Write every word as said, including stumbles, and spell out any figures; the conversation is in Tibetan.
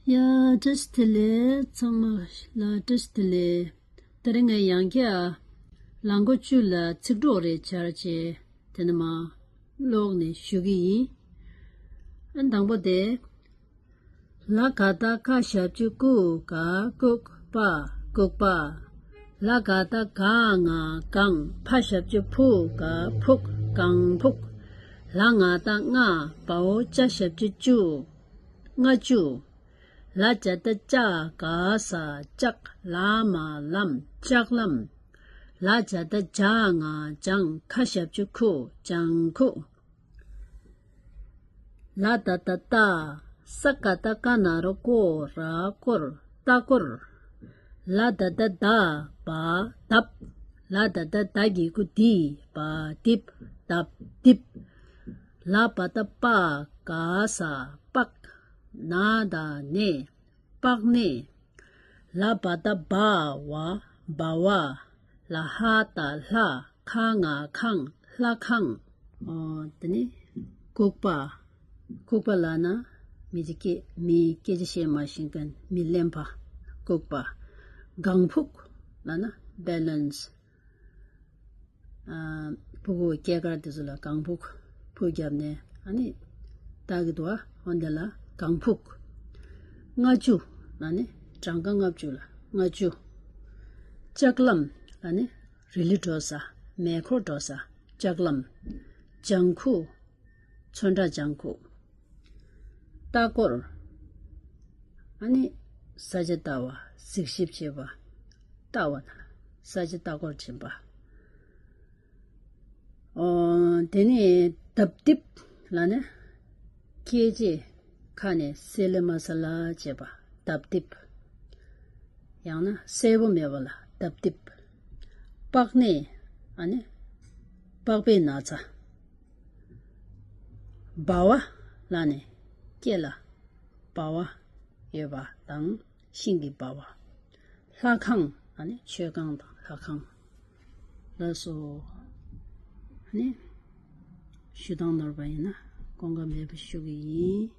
ཡ། བཀྲ་ཤིས་བདེ་ལེགས། ཚང་མ་ལ་བཀྲ་ཤིས་བདེ་ལེགས། དེ་རིང་ངས་ཡང་བསྐྱར་ལང་ཀོ་ཅུ་ལ་ཚིག་གྲོགས་རེ་སྦྱར་བྱས། དེ་ནས་མར་ཀློག་ནས་ཞུ་གི་ཡིན། ཨ། དང་པོ་དེ། ལ་ག་བཏགས་ལྐ་ཞབས་ཀྱུ་ལྐུ། ག་ལྐུག་པ། ལྐུག་པ། ལ་ག་བཏགས་ལྒ་ང་ལྒང་། ཕ་ཞབས་ཀྱུ་ཕུ། ག་ཕུག། ལྒང་ཕུག་ལ་ང་བཏགས་ལྔ། བའོ་ཅ་ཞབས་ཀྱུ་ལྕུ། ལྔ་ལྕུ། ལ་ཇ་བཏགས་ལྕ། ག་ས་ལྕགས། ལ་མ་ལམ། ལྕགས་ལམ། ལ་ཇ་བཏགས་ལྗ་ང་ལྗང་། ཁ་ཞབས་ཀྱུ་ཁུ། ལྗང་ཁུ། ལ་ད་བཏགས་ལྡ། ས་ཀ་བཏགས་སྐ་ན་རོ་སྐོ། ར་སྐོར། ལྟ་སྐོར། ལ་ད་བཏགས་ལྡ། བ། ལྡབ། ལ་ད་བཏགས་ལྡ་གི་གུ་ལྡི། བ་ལྡིབ། ལྡབ་ལྡིབ། ལ་བ་བཏགས་ལྦ། ག་ས་ལྦགས། ན་ད་ནས། ལྦགས་ནས། ལ་བ་བཏགས་ལྦ། བ། ལྦ་བ། ལ་ཧ་བཏགས་ལྷ། ཁ་ང་ཁང་། ལྷ་ཁང་། ཨོ། དེ་ནས་ལྐུགས་པ། ལྐུགས་པ་ལབ་ན་མི་གཅིག་སྐད། མི་སྐད་ཆ་བཤད་མ་ཤེས་མཁན། མི་གླེན་པ། ལྐུགས་པ། ལྒང་ཕུག་ལབ་ན་བེ་ལན་སི། ཨ། ཕྲུ་གུ་སྐྱེས་སྐར་དེ་ཚོ་ལ་ལྒང་ཕུག་ཕུག་བརྒྱབ་ནས་ཨ་ནི་ལྟ་གི་འདུག་པ། འོ་དེ་ལ་ལྒང་ཕུག་ལྔ་ལྕུ་ལབ་ནི་གྲངས་ཀ་ལྔ་བཅུ་ལ་ལྔ་ལྕུ། ལྕགས་ལམ་ལབ་ནི་རི་ལི་འགྲོ་ས། མེ་འཁོར་འགྲོ་ས། ལྕགས་ལམ། ལྗང་ཁུ། ཚོན་ཁྲ་ལྗང་ཁུ། ལྟ་སྐོར། ཨ་ནི་ས་ཆ་ལྟ་བ། གཟིགས་ཞིབ་བྱེད་པ། ལྟ་བ་དང་ས་ཆ་ལྟ་སྐོར་བྱེད་པ། ཨོ། དེ་ནས་ལྡབ་ལྡིབ་ལབ་ན་སྐད་ཅིག་ཁ་ནས་སེ་ལེ་མ་ས་ལ་བྱེད་པ། ལྡབ་ལྡིབ། ཡང་ན་གསལ་པོ་མེད་པ་ལ་ལྡབ་ལྡིབ། ལྦགས་ནས། ཨ་ནི་པགས་པའི་ན་ཚ། ལྦ་བ་ལབ་ནས་སྐེ་ལ་ལྦ་བ་ཡོད་པ་དང་། ཤིང་གི་ལྦ་བ། ལྷ་ཁང་། ཨ་ནི་མཆོད་ཁང་དང་ལྷ་ཁང་། ལགས་སོ། ཨ་ནི་ཞུ་སྟངས་ནོར་བ་ཡིན་ན་དགོངས་ཁ་མེད་པ་ཞུ་གི་ཡིན།